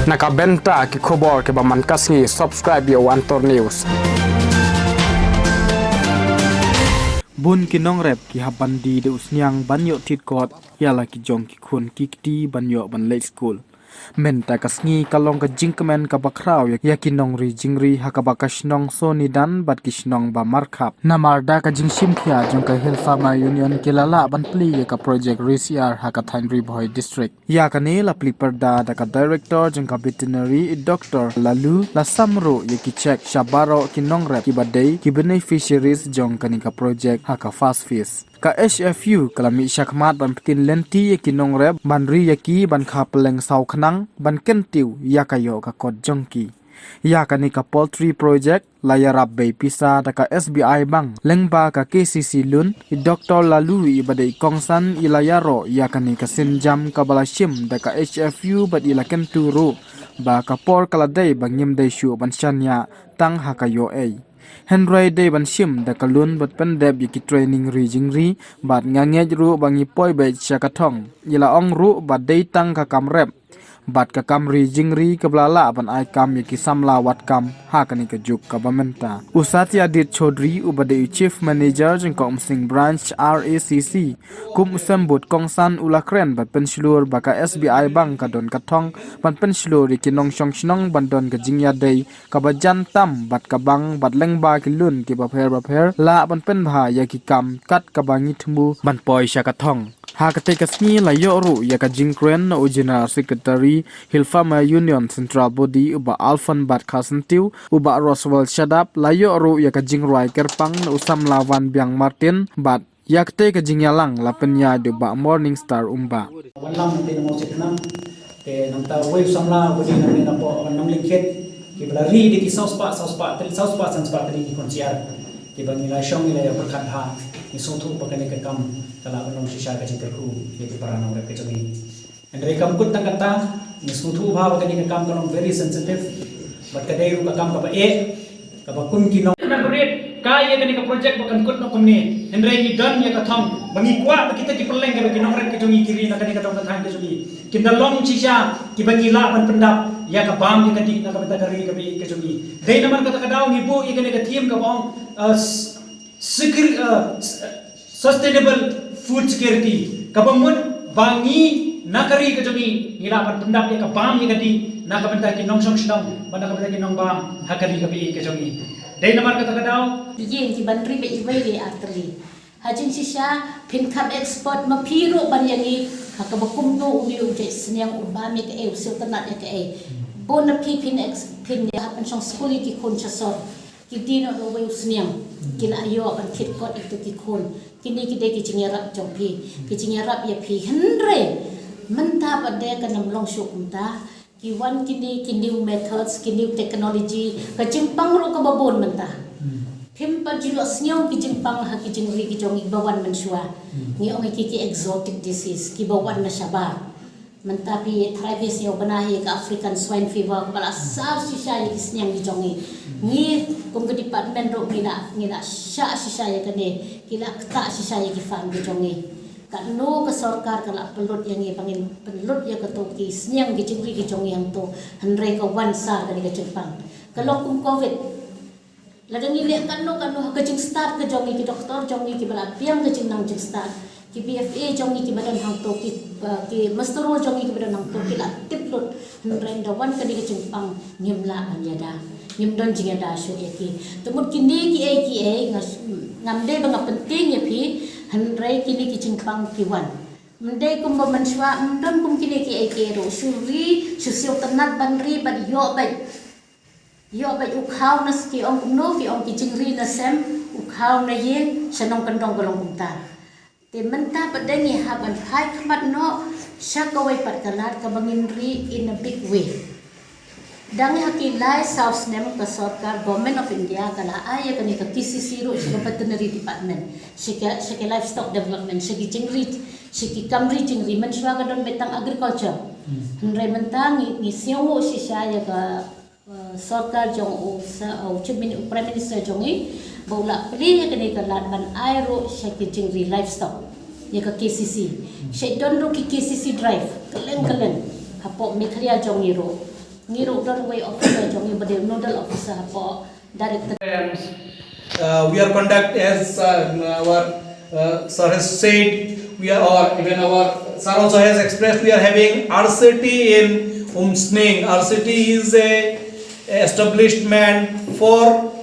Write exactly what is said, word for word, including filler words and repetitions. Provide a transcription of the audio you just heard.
Na ka bynta ki khubor kiba man ka sngi, subscribe ïa u Antor News. Bun ki nongrep ki hap ban die da u sniang ban ïoh thied kot ïa la ki jong ki khun ki kti ban ïoh ban leit skul. Mynta ka sngi ka long ka jingkmen kaba khraw ïa, ïa ki nongri jingri ha kaba ka shnong Sonidan bad ki shnong ba markhap. Namar da ka jingshim khia jong ka Hill Farmer Union ki la lah ban plie ïa ka project Ri Syiar ha ka thaiñ Ri Bhoi District. Ïa kane la plie pyrda da ka Director jong ka Veterinary, i Doktor Lalu, la sam ruh ïa ki cheque sha baroh ki nongrep kiba dei ki beneficiaries jong kane ka project ha ka first phase. Ka H F U ka la mih shakhmat ban pyntin lynti ïa ki nongrep ban ri ïa ki ban kha pylleng saw khnang ban kyntiew ïa ka ïoh ka kot jong ki. Ïa kane ka poultry project la ïarap bei pisa da ka S B I Bank lyngba ka K C C loan. I Doktor Lalu iba dei kongsan i la ïaroh ïa kane ka sienjam kaba la shim da ka H F U bad i la kyntu ruh ba ka por ka la dei ba ngim dei shuh ban shaniah tang ha ka ïoh ei. Hynrei dei ban shim da ka loan bad pyndep ïa ki training ri jingri, bad nga ngeit ruh ba ngi poi beit sha ka thong. I la ong ruh ba dei tang ka kam rep bad ka kam ri jingri kaba la lah ban ai kam ïa ki samla wad kam ha kane ka juk kaba mynta. U Satya Dit Chaudhary uba dei u Chief Manager jong ka Umsning Branch R A C C, kum u symbud kongsan u la kren bad pynshlur ba ka S B I Bank ka don ka thong ban pynshlur ïa ki nongshong shnong ban don ka jingïadei kaba jan tam bad ka bank bad lyngba ki loan kiba pher bapher lah ban pynbha ïa ki kam kat kaba ngi thmu ban poi sha ka thong. Ha katei ka sngi la ïoh ruh ïa ka jingkren na u General Secretary Hill Farmer Union Central Body u Bah Alfon Bat Kharsyntiew, u Bah Roswell Shadap, la ïoh ruh ïa ka jingrwai kyrpang na u samla Wanbiang Martin bad ïa katei ka jingïalang la pynïaid da u Bah Morning Star Umbah. Wan lam te nang ong sitnam, te nangta uwei u samla uba dei nang ne napoh Nonglyngkhet, kiba la ri da ki saw spah, saw spah, saw spah san spah tylli ki khun syiar, kiba ngi la shong ngi la ïa pyrkhat bha. Ngi sngewthuh ba kane ka kam ka la ban long shisha ka jingkyrkhu ïa ki para nongrep ka jong ngi. Hynrei kam kut tang kata, ngi sngewthuh bha ba kane ka kam ka long very sensitive, bad ka dei ruh ka kam kaba eh, kaba kum ki nong. Ka ïa kane ka project ba kan kut noh kumne, hynrei ngi don ïa ka thong ba ngi kwah ba kita ki pylleng kaba ki nongrep ka jong ngi ki ri na kane ka dong ka thaiñ ka jong ngi, kin da long shisha kiba ngi lah ban pyndap ïa ka bam ïa ka dih na ka bynta ka ri kaba ïeit ka jong ngi. Dei namar kata ka daw ngi buh ïa kane ka theme kaba ong, uh, s-, secur-, uh, s-, sustainable food security, kaba mut ba ngi na ka ri ka jong ngi ngi lah ban pyndap ïa ka bam ïa ka dih na ka bynta ki nongshong shnong bad na ka bynta ki nongbam ha ka ri kaba ïeit ka jong ngi. Dei namar kata ka daw. Ïing ki ban ri ba iwei iwei artylli. Ha jingshisha phin kham expert ma phi ruh ban ïa ngi ha kaba kumno une u jait sniang u bam ïa kaei, u siew tynnad ïa kaei. Bun na phi phin ex-, phin ïa ha pynshong skul ïa ki khun sha sor. Ki die noh da uwei u sniang. Ki la ïoh ban thied kot ïa kito ki khun. Kine ki dei ki jingïarap jong phi, ki jingïarap ïa phi. Hynrei mynta pat de kan ym long shuh kumta. Ki wan kine ki new methods, ki new technology, ka jingpang ruh kaba bun mynta. Phim pat ju ïohsngew ki jingpang ha ki jingri ki jong ngi kiba wan mynshuwa. Ngi ong ïa ki, ki exotic disease kiba wan na shabar. Mynta phi trai phi sngew bna hi ka African swine fever kaba la sar shisha ïa ki sniang ki jong ngi. Ngi kum ka department ruh ngi la, ngi la shah shisha ïa kane, ki la ktah shisha ïa ki farm ki jong ngi. Katno ka sorkar ka la pynlut ïa ngi ba ngin pynlut ïa kato ki sniang ki jingri ki jong ngi hangto, hynrei ka wan sar kane ka jingpang. Ka long kum covid. Lada ngi leh katno katno ha ka jingstad ka jong ngi, ki doktor jong ngi kiba la biang ka jingnang jingstad, ki B F A jong ngi kiba don hangto, ki, uh, ki muster roll jong ngi kiba don hangto ki la tip lut. Hynrei da wan kane ka jingpang ngim lah ban ïada, ngim don jingïada shuh ïa ki. Te mut kine kiei kiei nga, ngam dei ba nga pyntieng ïa phi, hynrei kine ki jingpang ki wan. Ym dei kumba mynshuwa, ym don kum kine kiei kiei ruh. Shu ri, shu siew tynnad ban ri bad ïoh beit. Ïoh beit u khaw na s-, ki ong kumno, ki ong ki jingri na sem, u khaw na ïing, sha nongkyndong ka long kumta. Te mynta pat de ngi hap ban phai khmat noh sha kawei pat ka lad kaba ngin ri in a big way. Dang ha ki lai saw snem ka sorkar Government of India ka la ai ïa kane ka K C C ruh sha ka Veterinary Department, sha ka, sha ka Livestock Development, sha ki jingri, sha ki kam ri jingri. Mynshuwa ka don beit tang agriculture. Hynrei mynta ngi, ngi sngewnguh shisha ïa ka, uh, sorkar jong u sa, u Chief Min-, u Prime Minister jong ngi, ba u la plie ïa kane ka lad ban ai ruh sha ki jingri livestock ïa ka K C C. Sha don ruh ki K C C drive kylleng kylleng hapoh Meghalaya jong ngi ruh. Ngi ruh don wei officer jong ngi ba dei nodal officer hapoh director. Uh, we are conduct as uh, our uh, sir has said, we are, or even our sir also has expressed, we are having R C T in Umsning. R C T is a, a establishment for